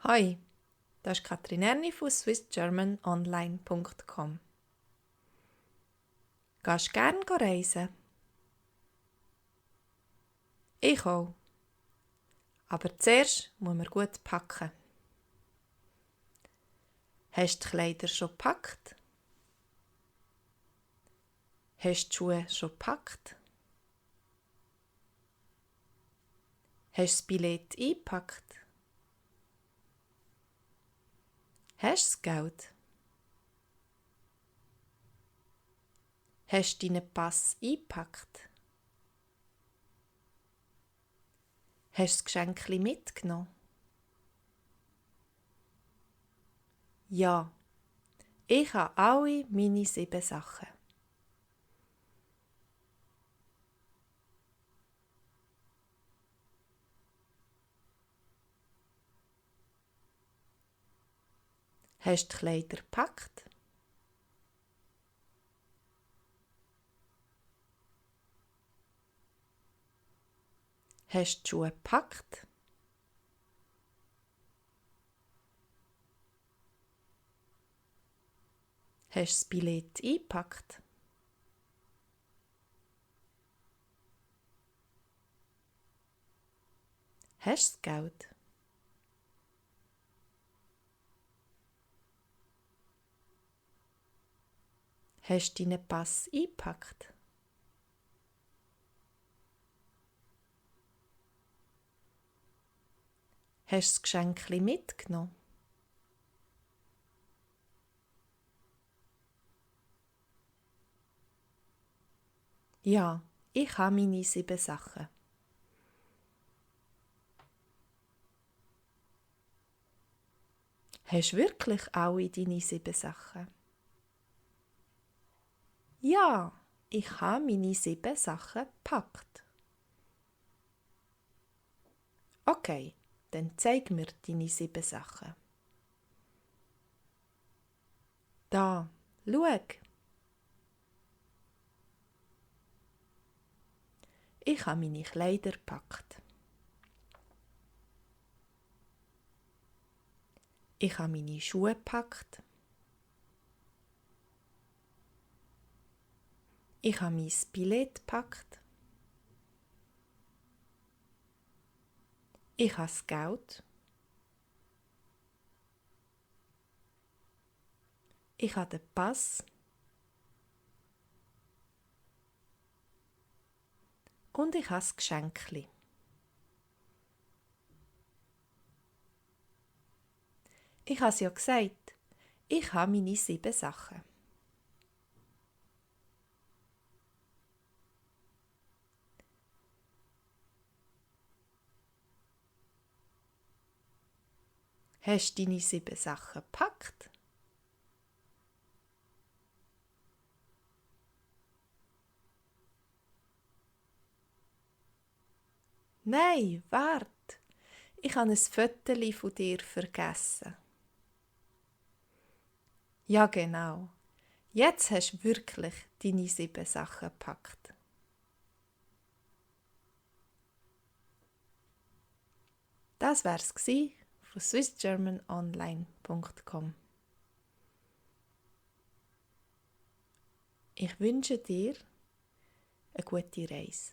Hi, das ist Katrin Erni von swissgermanonline.com. Gehst du gerne reisen? Ich auch. Aber zuerst muss man gut packen. Hast du die Kleider schon gepackt? Hast du die Schuhe schon gepackt? Hast du das Billett eingepackt? Hast du das Geld? Hast du deinen Pass eingepackt? Hast du das Geschenkli mitgenommen? Ja, ich habe alle meine 7 Sachen. Hast du die Kleider gepackt? Hast du die Schuhe gepackt? Hast du das Billett eingepackt? Hast du das Geld? Hast du deinen Pass eingepackt? Hast du das Geschenkli mitgenommen? Ja, ich habe meine 7 Sachen. Hast du wirklich alle deine 7 Sachen? Ja, ich habe meine 7 Sachen gepackt. Okay, dann zeig mir deine 7 Sachen. Da, schau. Ich habe meine Kleider gepackt. Ich habe meine Schuhe gepackt. Ich habe mein Billett gepackt. Ich habe das Geld. Ich habe den Pass. Und ich habe das Geschenkli. Ich habe es ja gesagt. Ich habe meine 7 Sachen. Hast du deine 7 Sachen gepackt? Nein, warte. Ich habe ein Foto von dir vergessen. Ja, genau. Jetzt hast du wirklich deine 7 Sachen gepackt. Das wär's gsi von swissgermanonline.com. Ich wünsche dir eine gute Reise.